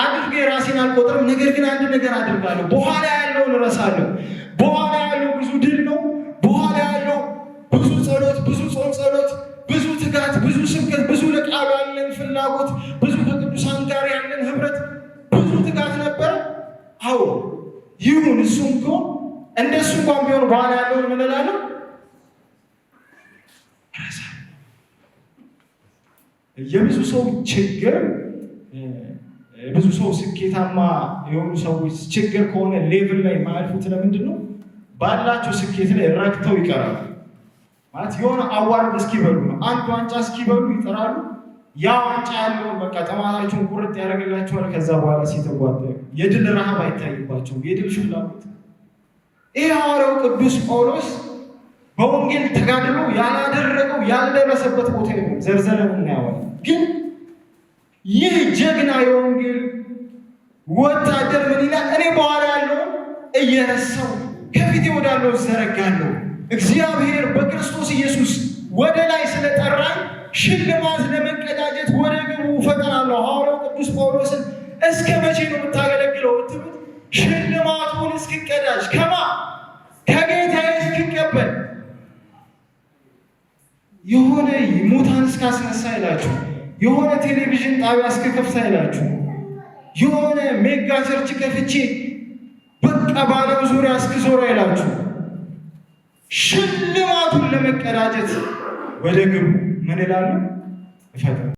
አድርጌ ራሴን አልቆጥርም። ነገር ግን አንድ ነገር አድርጋለሁ፣ በኋላ ያለውን እረሳለሁ። በኋላ ያለው ብዙ ድል ነው። በኋላ ያለው ብዙ ጸሎት፣ ብዙ ጾም ጸሎት፣ ብዙ ትጋት፣ ብዙ ስብከት፣ ብዙ ለቃሉ ያለን ፍላጎት፣ ብዙ ከቅዱሳን ጋር ያለን ህብረት፣ ብዙ ትጋት ነበረ። አዎ ይሁን፣ እሱ እኮ እንደሱ እንኳን ቢሆን በኋላ ያለውን ምን እላለሁ? እረሳለሁ። የብዙ ሰው ችግር፣ ብዙ ሰው ስኬታማ የሆኑ ሰዎች ችግር ከሆነ level ላይ የማያልፉት ለምንድን ነው? ባላቸው ስኬት ላይ ረክተው ይቀራሉ። ማለት የሆነ award እስኪበሉ ነው። አንድ ዋንጫ እስኪበሉ ይጠራሉ። ያ ዋንጫ ያለውን በቃ ጥማታቸውን ቁርጥ ያደርግላቸዋል። ከዛ በኋላ ሲተጓጠ የድል ረሃብ አይታይባቸውም፣ የድል ፍላጎት። ይህ ሐዋርያው ቅዱስ ጳውሎስ በወንጌል ተጋድሎ ያላደረገው ያልደረሰበት ቦታ የለም። ዘርዘረን እናየዋለን። ግን ይህ ጀግና የወንጌል ወታደር ምን ይላል? እኔ በኋላ ያለውን እየረሳው ከፊቴ ወዳለው ዘረጋለሁ። እግዚአብሔር በክርስቶስ ኢየሱስ ወደ ላይ ስለጠራኝ ሽልማት ለመቀዳጀት ወደ ግቡ እፈጥናለሁ። ሐዋርያው ቅዱስ ጳውሎስን እስከ መቼ ነው የምታገለግለው ብትሉት ሽልማቱን እስክቀዳጅ ከጌታዬ እስክቀበል፣ የሆነ ሙታን እስካስነሳ ይላችሁ፣ የሆነ ቴሌቪዥን ጣቢያ እስክከፍት አይላችሁ፣ የሆነ mega church ከፍቼ በቃ በዓለም ዙሪያ እስክዞር አይላችሁ። ሽልማቱን ለመቀዳጀት ወደ ግቡ ምን እላለሁ? እፈጥናለሁ።